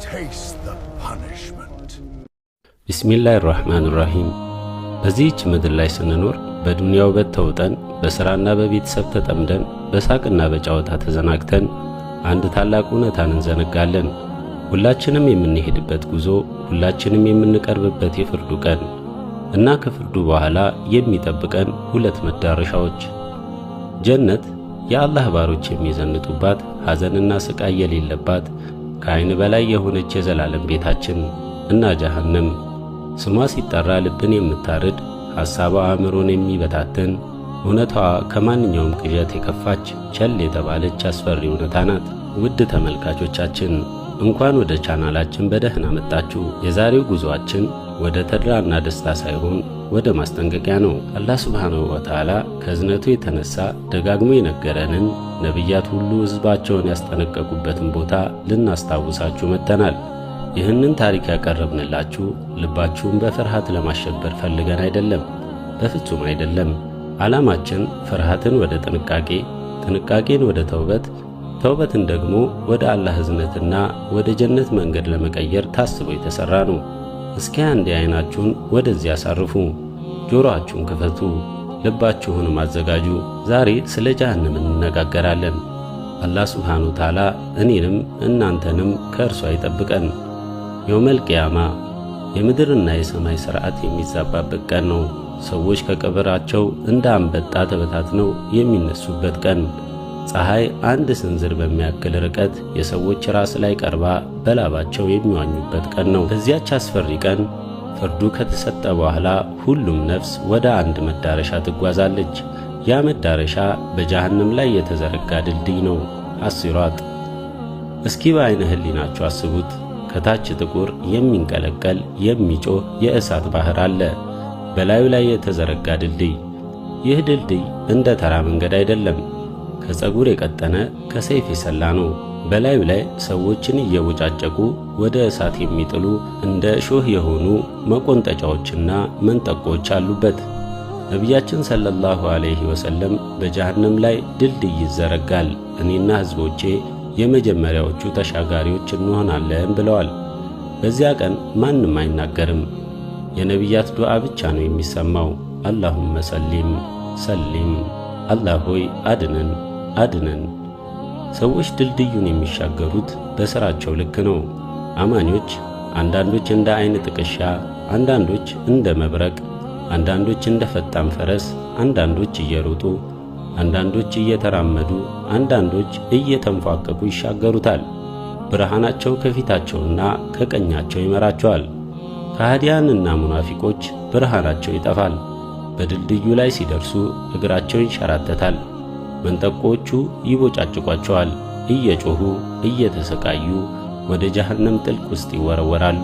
Taste the punishment. ቢስሚላህ ራህማን ራሂም። በዚህች ምድር ላይ ስንኖር በዱንያ ውበት ተውጠን፣ በሥራና በቤተሰብ ተጠምደን፣ በሳቅና በጨዋታ ተዘናግተን አንድ ታላቅ እውነታን እንዘነጋለን። ሁላችንም የምንሄድበት ጉዞ፣ ሁላችንም የምንቀርብበት የፍርዱ ቀን እና ከፍርዱ በኋላ የሚጠብቀን ሁለት መዳረሻዎች። ጀነት የአላህ ባሮች የሚዘንጡባት፣ ሐዘንና ስቃይ የሌለባት፣ ከዓይን በላይ የሆነች የዘላለም ቤታችን እና ጀሃነም ስሟ ሲጠራ ልብን የምታርድ፣ ሐሳቧ አእምሮን የሚበታትን፣ እውነታዋ ከማንኛውም ቅዠት የከፋች ቸል የተባለች አስፈሪ እውነታ ናት። ውድ ተመልካቾቻችን፣ እንኳን ወደ ቻናላችን በደህና መጣችሁ። የዛሬው ጉዞአችን ወደ ተድላና ደስታ ሳይሆን ወደ ማስጠንቀቂያ ነው። አላህ ሱብሓነሁ ወተዓላ ከእዝነቱ የተነሳ ደጋግሞ የነገረንን፣ ነቢያት ሁሉ ሕዝባቸውን ያስጠነቀቁበትን ቦታ ልናስታውሳችሁ መጥተናል። ይህንን ታሪክ ያቀረብንላችሁ ልባችሁን በፍርሃት ለማሸበር ፈልገን አይደለም፣ በፍጹም አይደለም። ዓላማችን ፍርሃትን ወደ ጥንቃቄ፣ ጥንቃቄን ወደ ተውበት፣ ተውበትን ደግሞ ወደ አላህ እዝነትና ወደ ጀነት መንገድ ለመቀየር ታስቦ የተሠራ ነው። እስኪ አንዴ ዓይናችሁን ወደዚህ አሳርፉ፣ ጆሮአችሁን ክፈቱ፣ ልባችሁንም አዘጋጁ። ዛሬ ስለ ጀሃነም እንነጋገራለን። አላህ ሱብሓነሁ ወተዓላ እኔንም እናንተንም ከእርሷ ይጠብቀን። የውመል ቂያማ የምድርና የሰማይ ሥርዓት የሚዛባበት ቀን ነው። ሰዎች ከቀብራቸው እንደ አንበጣ ተበታትነው የሚነሱበት ቀን፣ ፀሐይ አንድ ስንዝር በሚያክል ርቀት የሰዎች ራስ ላይ ቀርባ በላባቸው የሚዋኙበት ቀን ነው። በዚያች አስፈሪ ቀን ፍርዱ ከተሰጠ በኋላ ሁሉም ነፍስ ወደ አንድ መዳረሻ ትጓዛለች። ያ መዳረሻ በጀሃነም ላይ የተዘረጋ ድልድይ ነው፣ አሲራጥ። እስኪ በዐይነ ሕሊናችሁ አስቡት። ከታች ጥቁር፣ የሚንቀለቀል፣ የሚጮህ የእሳት ባህር አለ። በላዩ ላይ የተዘረጋ ድልድይ። ይህ ድልድይ እንደ ተራ መንገድ አይደለም። ከፀጉር የቀጠነ፣ ከሰይፍ የሰላ ነው። በላዩ ላይ ሰዎችን እየቦጫጨቁ ወደ እሳት የሚጥሉ እንደ እሾህ የሆኑ መቆንጠጫዎችና መንጠቆች አሉበት። ነቢያችን ሰለላሁ ዐለይሂ ወሰለም በጀሃነም ላይ ድልድይ ይዘረጋል፣ እኔና ሕዝቦቼ የመጀመሪያዎቹ ተሻጋሪዎች እንሆናለን ብለዋል። በዚያ ቀን ማንም አይናገርም። የነቢያት ዱዓ ብቻ ነው የሚሰማው። አላሁመ ሰሊም ሰሊም፣ አላህ ሆይ አድነን፣ አድነን። ሰዎች ድልድዩን የሚሻገሩት በሥራቸው ልክ ነው። አማኞች አንዳንዶች እንደ ዓይን ጥቅሻ፣ አንዳንዶች እንደ መብረቅ፣ አንዳንዶች እንደ ፈጣን ፈረስ፣ አንዳንዶች እየሮጡ፣ አንዳንዶች እየተራመዱ፣ አንዳንዶች እየተንፏቀቁ ይሻገሩታል። ብርሃናቸው ከፊታቸውና ከቀኛቸው ይመራቸዋል። ከሃዲያንና ሙናፊቆች ብርሃናቸው ይጠፋል። በድልድዩ ላይ ሲደርሱ እግራቸው ይንሸራተታል። መንጠቆቹ ይቦጫጭቋቸዋል። እየጮኹ እየተሰቃዩ ወደ ጀሃነም ጥልቅ ውስጥ ይወረወራሉ።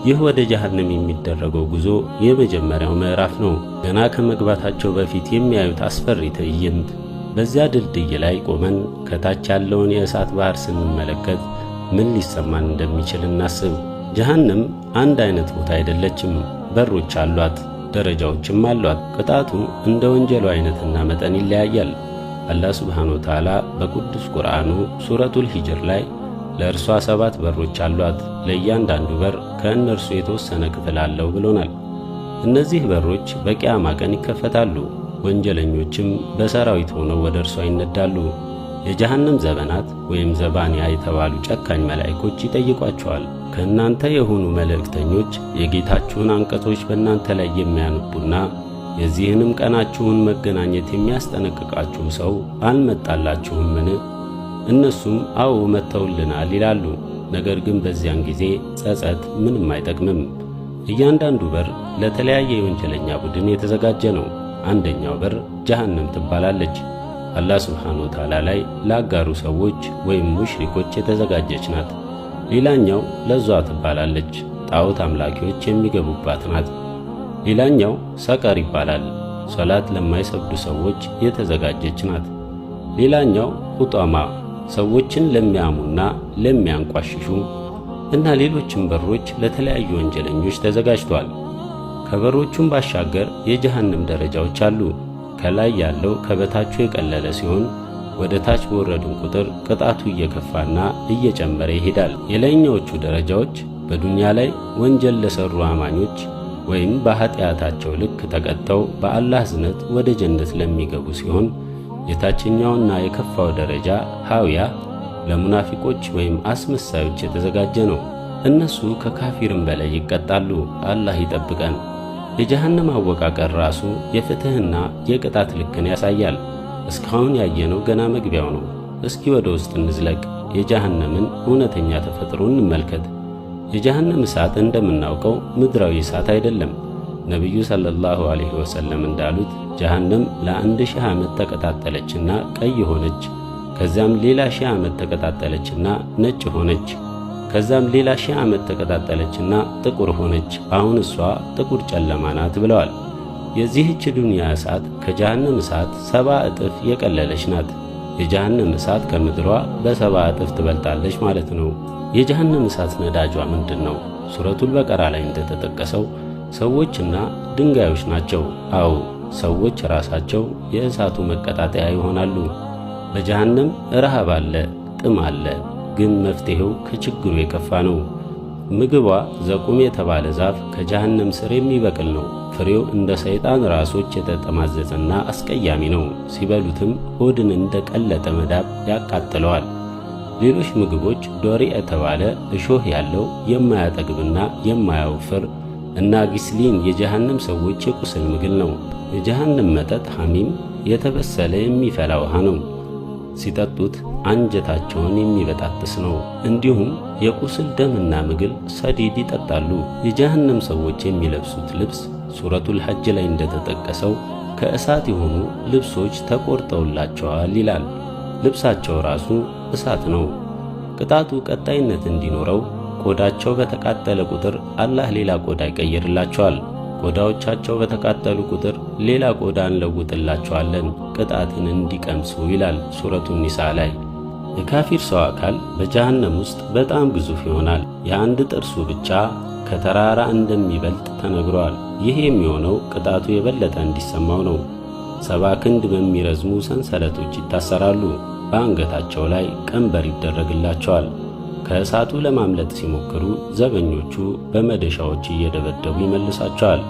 ይህ ወደ ጀሃነም የሚደረገው ጉዞ የመጀመሪያው ምዕራፍ ነው። ገና ከመግባታቸው በፊት የሚያዩት አስፈሪ ትዕይንት። በዚያ ድልድይ ላይ ቆመን ከታች ያለውን የእሳት ባህር ስንመለከት ምን ሊሰማን እንደሚችል እናስብ። ጀሃነም አንድ አይነት ቦታ አይደለችም። በሮች አሏት፣ ደረጃዎችም አሏት። ቅጣቱ እንደ ወንጀሉ አይነትና መጠን ይለያያል። አላህ ሱብሓነሁ ወተዓላ በቅዱስ ቁርአኑ ሱረቱል ሂጅር ላይ ለእርሷ ሰባት በሮች አሏት፣ ለእያንዳንዱ በር ከእነርሱ የተወሰነ ክፍል አለው ብሎናል። እነዚህ በሮች በቂያማ ቀን ይከፈታሉ። ወንጀለኞችም በሰራዊት ሆነው ወደ እርሷ ይነዳሉ። የጀሃነም ዘበናት ወይም ዘባንያ የተባሉ ጨካኝ መላእኮች ይጠይቋቸዋል። ከእናንተ የሆኑ መልእክተኞች የጌታችሁን አንቀጾች በእናንተ ላይ የሚያነቡና የዚህንም ቀናችሁን መገናኘት የሚያስጠነቅቃችሁ ሰው አልመጣላችሁምን? እነሱም አዎ መጥተውልናል ይላሉ። ነገር ግን በዚያን ጊዜ ጸጸት ምንም አይጠቅምም። እያንዳንዱ በር ለተለያየ የወንጀለኛ ቡድን የተዘጋጀ ነው። አንደኛው በር ጀሃነም ትባላለች። አላህ ሱብሓነሁ ወተዓላ ላይ ላጋሩ ሰዎች ወይም ሙሽሪኮች የተዘጋጀች ናት። ሌላኛው ለዟ ትባላለች። ጣዖት አምላኪዎች የሚገቡባት ናት። ሌላኛው ሰቀር ይባላል። ሶላት ለማይሰግዱ ሰዎች የተዘጋጀች ናት። ሌላኛው ሁጧማ፣ ሰዎችን ለሚያሙና ለሚያንቋሽሹ እና ሌሎችም በሮች ለተለያዩ ወንጀለኞች ተዘጋጅቷል። ከበሮቹም ባሻገር የጀሃነም ደረጃዎች አሉ። ከላይ ያለው ከበታቹ የቀለለ ሲሆን ወደ ታች በወረድን ቁጥር ቅጣቱ እየከፋና እየጨመረ ይሄዳል። የላይኛዎቹ ደረጃዎች በዱንያ ላይ ወንጀል ለሰሩ አማኞች ወይም በኃጢአታቸው ልክ ተቀጥተው በአላህ እዝነት ወደ ጀነት ለሚገቡ ሲሆን፣ የታችኛውና የከፋው ደረጃ ሃዊያ ለሙናፊቆች ወይም አስመሳዮች የተዘጋጀ ነው። እነሱ ከካፊርም በላይ ይቀጣሉ። አላህ ይጠብቀን። የጀሃነም አወቃቀር ራሱ የፍትህና የቅጣት ልክን ያሳያል። እስካሁን ያየነው ገና መግቢያው ነው። እስኪ ወደ ውስጥ እንዝለቅ። የጀሃነምን እውነተኛ ተፈጥሮ እንመልከት። የጀሃነም እሳት እንደምናውቀው ምድራዊ እሳት አይደለም። ነቢዩ ሰለላሁ ዐለይሂ ወሰለም እንዳሉት ጀሃነም ለ1000 ዓመት ተቀጣጠለችና ቀይ ሆነች። ከዚያም ሌላ 1000 ዓመት ተቀጣጠለችና ነጭ ሆነች። ከዛም ሌላ 1000 ዓመት ተቀጣጠለችና ጥቁር ሆነች። አሁን እሷ ጥቁር ጨለማ ናት ብለዋል። የዚህች ዱንያ እሳት ከጀሃነም እሳት 70 እጥፍ የቀለለች ናት። የጀሃነም እሳት ከምድሯ በ70 እጥፍ ትበልጣለች ማለት ነው። የጀሃነም እሳት ነዳጇ ምንድን ነው? ሱረቱል በቀራ ላይ እንደተጠቀሰው ሰዎችና ድንጋዮች ናቸው። አዎ፣ ሰዎች ራሳቸው የእሳቱ መቀጣጠያ ይሆናሉ። በጀሃነም ረሃብ አለ፣ ጥም አለ። ግን መፍትሄው ከችግሩ የከፋ ነው። ምግቧ ዘቁም የተባለ ዛፍ ከጀሃነም ስር የሚበቅል ነው። ፍሬው እንደ ሰይጣን ራሶች የተጠማዘዘና አስቀያሚ ነው። ሲበሉትም ሆድን እንደ ቀለጠ መዳብ ያቃጥለዋል። ሌሎች ምግቦች ዶሪ የተባለ እሾህ ያለው የማያጠግብና የማያወፍር እና ጊስሊን የጀሃነም ሰዎች የቁስል ምግብ ነው። የጀሃነም መጠጥ ሐሚም የተበሰለ የሚፈላ ውሃ ነው። ሲጠጡት አንጀታቸውን የሚበጣጥስ ነው። እንዲሁም የቁስል ደምና ምግል ሰዲድ ይጠጣሉ። የጀሃነም ሰዎች የሚለብሱት ልብስ ሱረቱል ሐጅ ላይ እንደተጠቀሰው ከእሳት የሆኑ ልብሶች ተቆርጠውላቸዋል ይላል። ልብሳቸው ራሱ እሳት ነው። ቅጣቱ ቀጣይነት እንዲኖረው ቆዳቸው በተቃጠለ ቁጥር አላህ ሌላ ቆዳ ይቀይርላቸዋል። ቆዳዎቻቸው በተቃጠሉ ቁጥር ሌላ ቆዳ እንለውጥላቸዋለን ቅጣትን እንዲቀምሱ ይላል ሱረቱ ኒሳ ላይ። የካፊር ሰው አካል በጀሃነም ውስጥ በጣም ግዙፍ ይሆናል። የአንድ ጥርሱ ብቻ ከተራራ እንደሚበልጥ ተነግሯል። ይህ የሚሆነው ቅጣቱ የበለጠ እንዲሰማው ነው። 70 ክንድ በሚረዝሙ ሰንሰለቶች ይታሰራሉ። በአንገታቸው ላይ ቀንበር ይደረግላቸዋል። ከእሳቱ ለማምለጥ ሲሞክሩ ዘበኞቹ በመደሻዎች እየደበደቡ ይመልሳቸዋል።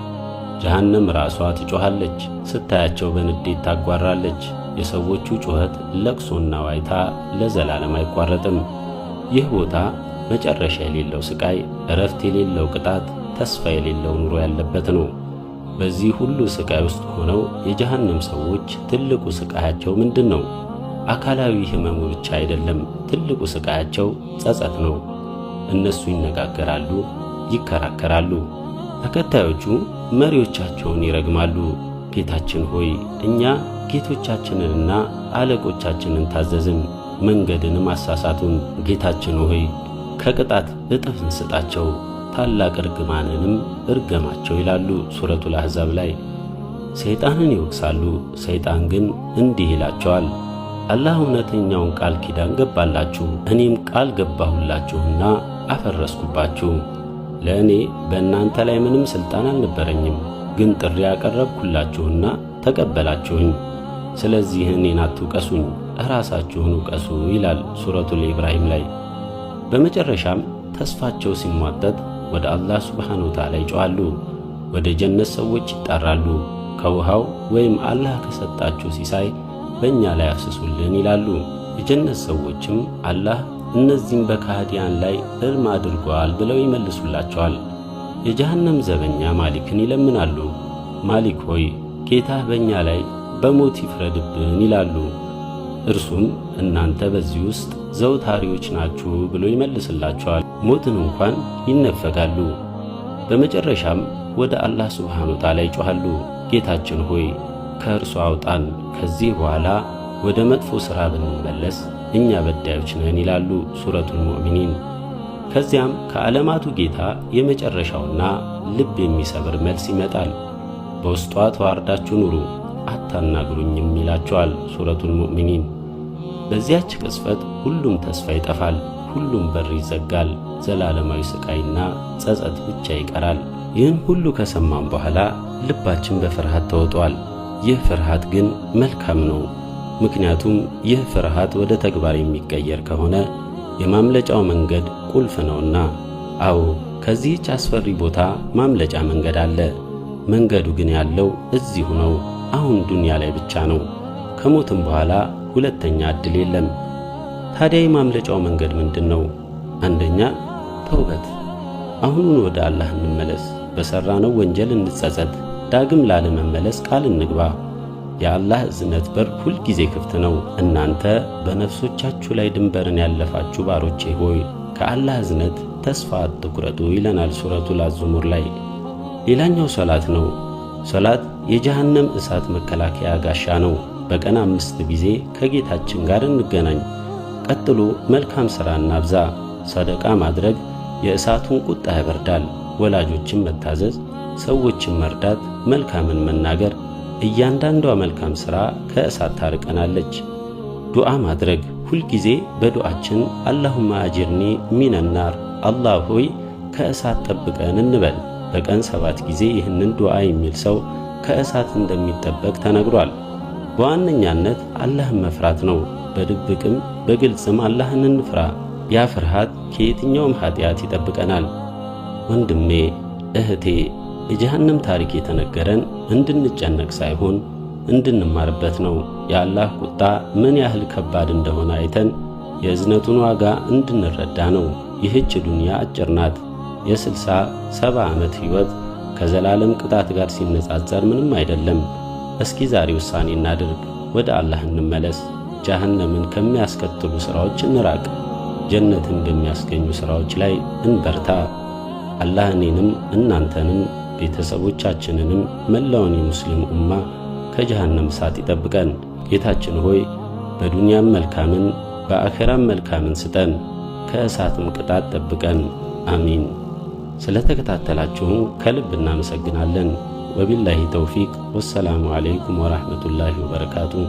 ጀሃነም ራሷ ትጮኻለች። ስታያቸው በንዴት ታጓራለች። የሰዎቹ ጩኸት፣ ለቅሶና ዋይታ ለዘላለም አይቋረጥም። ይህ ቦታ መጨረሻ የሌለው ስቃይ፣ እረፍት የሌለው ቅጣት፣ ተስፋ የሌለው ኑሮ ያለበት ነው። በዚህ ሁሉ ስቃይ ውስጥ ሆነው የጀሃነም ሰዎች ትልቁ ስቃያቸው ምንድን ነው? አካላዊ ህመሙ ብቻ አይደለም። ትልቁ ስቃያቸው ጸጸት ነው። እነሱ ይነጋገራሉ፣ ይከራከራሉ። ተከታዮቹ መሪዎቻቸውን ይረግማሉ። ጌታችን ሆይ፣ እኛ ጌቶቻችንንና አለቆቻችንን ታዘዝን፣ መንገድንም አሳሳቱን። ጌታችን ሆይ፣ ከቅጣት እጥፍ እንስጣቸው፣ ታላቅ እርግማንንም እርገማቸው ይላሉ ሱረቱል አሕዛብ ላይ። ሰይጣንን ይወቅሳሉ። ሰይጣን ግን እንዲህ ይላቸዋል፣ አላህ እውነተኛውን ቃል ኪዳን ገባላችሁ፣ እኔም ቃል ገባሁላችሁና አፈረስኩባችሁ። ለእኔ በእናንተ ላይ ምንም ሥልጣን አልነበረኝም፣ ግን ጥሪ ያቀረብኩላችሁና ተቀበላችሁኝ። ስለዚህ እኔን አትውቀሱኝ፣ እራሳችሁን ውቀሱ ይላል ሱረቱል ኢብራሂም ላይ። በመጨረሻም ተስፋቸው ሲሟጠጥ ወደ አላህ ሱብሓነሁ ወተዓላ ይጮኻሉ። ወደ ጀነት ሰዎች ይጣራሉ። ከውሃው ወይም አላህ ከሰጣችሁ ሲሳይ በእኛ ላይ አፍስሱልን ይላሉ። የጀነት ሰዎችም አላህ እነዚህም በካህዲያን ላይ እርም አድርጓል ብለው ይመልሱላቸዋል። የጀሃነም ዘበኛ ማሊክን ይለምናሉ። ማሊክ ሆይ፣ ጌታህ በእኛ ላይ በሞት ይፍረድብን ይላሉ። እርሱም እናንተ በዚህ ውስጥ ዘውታሪዎች ናችሁ ብሎ ይመልስላቸዋል። ሞትን እንኳን ይነፈጋሉ። በመጨረሻም ወደ አላህ ሱብሓነሁ ወተዓላ ይጮኻሉ። ጌታችን ሆይ፣ ከእርሱ አውጣን፣ ከዚህ በኋላ ወደ መጥፎ ሥራ ብንመለስ እኛ በዳዮች ነን ይላሉ ሱረቱል ሙእሚኒን። ከዚያም ከዓለማቱ ጌታ የመጨረሻውና ልብ የሚሰብር መልስ ይመጣል። በውስጧ ተዋርዳችሁ ኑሩ፣ አታናግሩኝም ይላቸዋል ሱረቱል ሙእሚኒን። በዚያች ቅጽበት ሁሉም ተስፋ ይጠፋል፣ ሁሉም በር ይዘጋል። ዘላለማዊ ስቃይና ጸጸት ብቻ ይቀራል። ይህን ሁሉ ከሰማን በኋላ ልባችን በፍርሃት ተውጧል። ይህ ፍርሃት ግን መልካም ነው። ምክንያቱም ይህ ፍርሃት ወደ ተግባር የሚቀየር ከሆነ የማምለጫው መንገድ ቁልፍ ነውና። አዎ፣ ከዚህች አስፈሪ ቦታ ማምለጫ መንገድ አለ። መንገዱ ግን ያለው እዚሁ ነው፣ አሁን ዱንያ ላይ ብቻ ነው። ከሞትም በኋላ ሁለተኛ ዕድል የለም። ታዲያ የማምለጫው መንገድ ምንድን ነው? አንደኛ ተውበት። አሁኑን ወደ አላህ እንመለስ። በሠራነው ወንጀል እንጸጸት። ዳግም ላለመመለስ ቃል እንግባ። የአላህ እዝነት በር ሁል ጊዜ ክፍት ነው። እናንተ በነፍሶቻችሁ ላይ ድንበርን ያለፋችሁ ባሮቼ ሆይ፣ ከአላህ እዝነት ተስፋ አትቁረጡ ይለናል ሱረቱል አዙሙር ላይ። ሌላኛው ሶላት ነው። ሶላት የጀሃነም እሳት መከላከያ ጋሻ ነው። በቀን 5 ጊዜ ከጌታችን ጋር እንገናኝ። ቀጥሎ መልካም ሥራ እናብዛ። ሰደቃ ማድረግ የእሳቱን ቁጣ ያበርዳል። ወላጆችን መታዘዝ፣ ሰዎችን መርዳት፣ መልካምን መናገር፣ እያንዳንዷ መልካም ሥራ ከእሳት ታርቀናለች። ዱዓ ማድረግ፣ ሁልጊዜ በዱዓችን اللهم أجرني من النار፣ አላህ ሆይ ከእሳት ጠብቀን እንበል። በቀን 7 ጊዜ ይህንን ዱዓ የሚል ሰው ከእሳት እንደሚጠበቅ ተነግሯል። በዋነኛነት አላህን መፍራት ነው። በድብቅም በግልጽም አላህን እንፍራ። ያ ፍርሃት ከየትኛውም ኃጢአት ይጠብቀናል። ወንድሜ፣ እህቴ፣ የጀሃነም ታሪክ የተነገረን እንድንጨነቅ ሳይሆን እንድንማርበት ነው። የአላህ ቁጣ ምን ያህል ከባድ እንደሆነ አይተን የእዝነቱን ዋጋ እንድንረዳ ነው። ይህች ዱንያ አጭር ናት። የ60 70 ዓመት ሕይወት ከዘላለም ቅጣት ጋር ሲነጻጸር ምንም አይደለም። እስኪ ዛሬ ውሳኔ እናድርግ። ወደ አላህ እንመለስ። ጀሃነምን ከሚያስከትሉ ሥራዎች እንራቅ። ጀነትን በሚያስገኙ ሥራዎች ላይ እንበርታ። አላህ እኔንም እናንተንም ቤተሰቦቻችንንም መላውን የሙስሊም ኡማ ከጀሃነም እሳት ይጠብቀን። ጌታችን ሆይ፣ በዱንያም መልካምን በአኼራም መልካምን ስጠን፣ ከእሳትም ቅጣት ጠብቀን። አሚን። ስለተከታተላችሁን ከልብ እናመሰግናለን። وبالله التوفيق። والسلام عليكم ورحمة الله وبركاته።